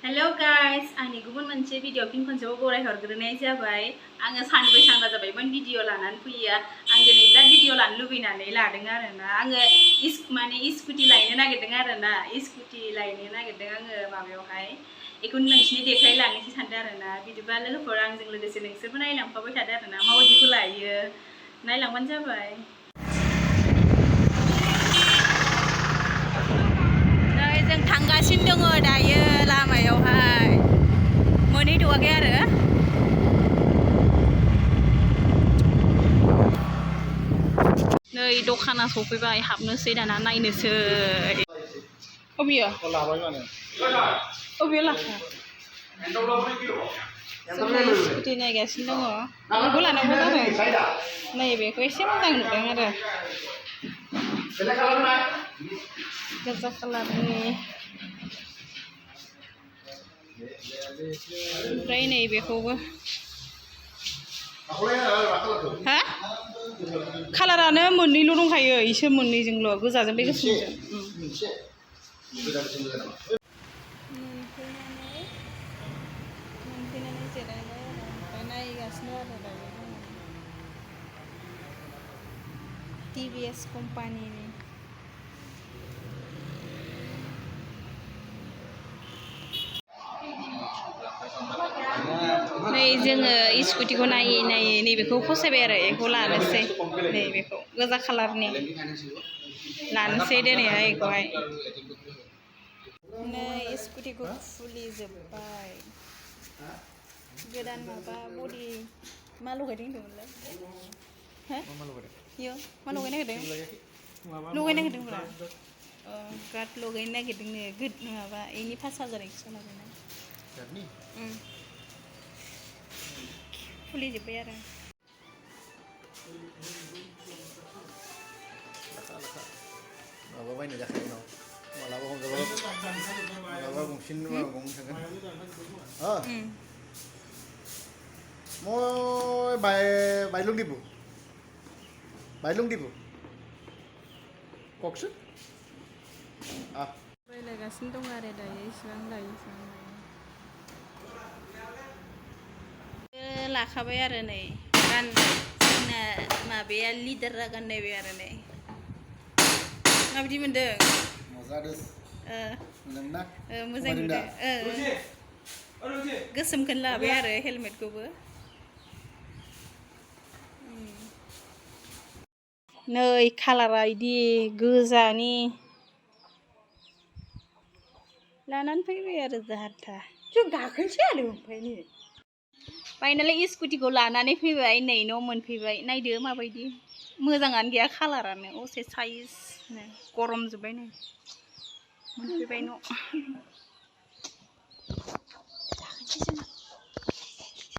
Hello guys आंनि गुबुन मोनसे भिडिअ फिन खनसेबाव बराय हरग्रोनाय जाबाय। आङो सानब्रै सानबा जाबायमोन भिडिअ लानानै फैया। आं दिनै बिराद भिडिअ लानो लुबैनानै लादों आरोना। आङो स्कुटि लायनो नागिरदों आरोना। स्कुटि लायनो नागिरदों आङो माबायावहाय। बेखौनो नोंसिनि देखायलांनोसै सानदों आरोना। बिदिबा लोगोफोर आंजों लोगोसे नोंसोरबो नायलांफाबाय थादो आरोना। माबायदिखौ लायो नायलांबानो जाबाय। जों थांगासिनो दङ दायो लामायावहाय मोनहैथ'वाखै आरो नै दखाना सफैबाय हाबनोसै दाना नायनोसै अबेयो अबेयो लाखा जों स्कुटि नायगासिनो दङ बेखौ लानांगौ जादों नैबेखौ एसे मोजां नुदों आरो गोजा खालारनि ओमफ्राय नैबेखौबो हा कालारानो मोननैल' दंखायो इसोर मोननैजोंल' गोजाजों बे गोसोमजों मोनफैनानै जिरायबाय आरो ओमफ्राय नायगासिनो आरो दायो टिभिएस कम्पानिनि नै जोङो स्कुटिखौ नायै नायै नैबेखौ फसायबाय आरो बेखौ लानोसै नैबेखौ गोजा खालारनि लानोसै दिनैहाय बेखौहाय नै स्कुटिखौ खुलिजोब्बाय गोदान माबा बडि मा लगायदों होनदोंमोनलाय हो इयो मा लगायनो नागिरदों लगायनो नागिरदोंब्रा गार्ड लगायनो नागिरदोंनो माबा बेनि 5000 एक्सट्रा लागायना खुलिजोब्बाय आरो माबा बायनो जाखायो उनाव मालाबा हमजाबा मालाबा गंसेन माबा गंनै थांगोन মই বাইলুং দিব কওকচোন रायज्लायगासिनो दं आरो दायो इसेबां लायो लाखाबाय आरो नै जोंना माबाया लिडारा गाननायबाय आरो नै माबायदि मोनदों मोजां नुदों गोसोमखौनो लाबाय आरो हेलमेटखौबो नै कालारा इदि गोजानि लानानै फैबाय आरो जाहाथा जों गाखोनोसै आरो ओमफ्राय नै फाइनालि स्कुटिखौ लानानै फैबाय नै न' मोनफैबाय नायदो माबायदि मोजाङानो गैया कालारानो असे साइज गरम जोब्बाय नै मोनफैबाय न'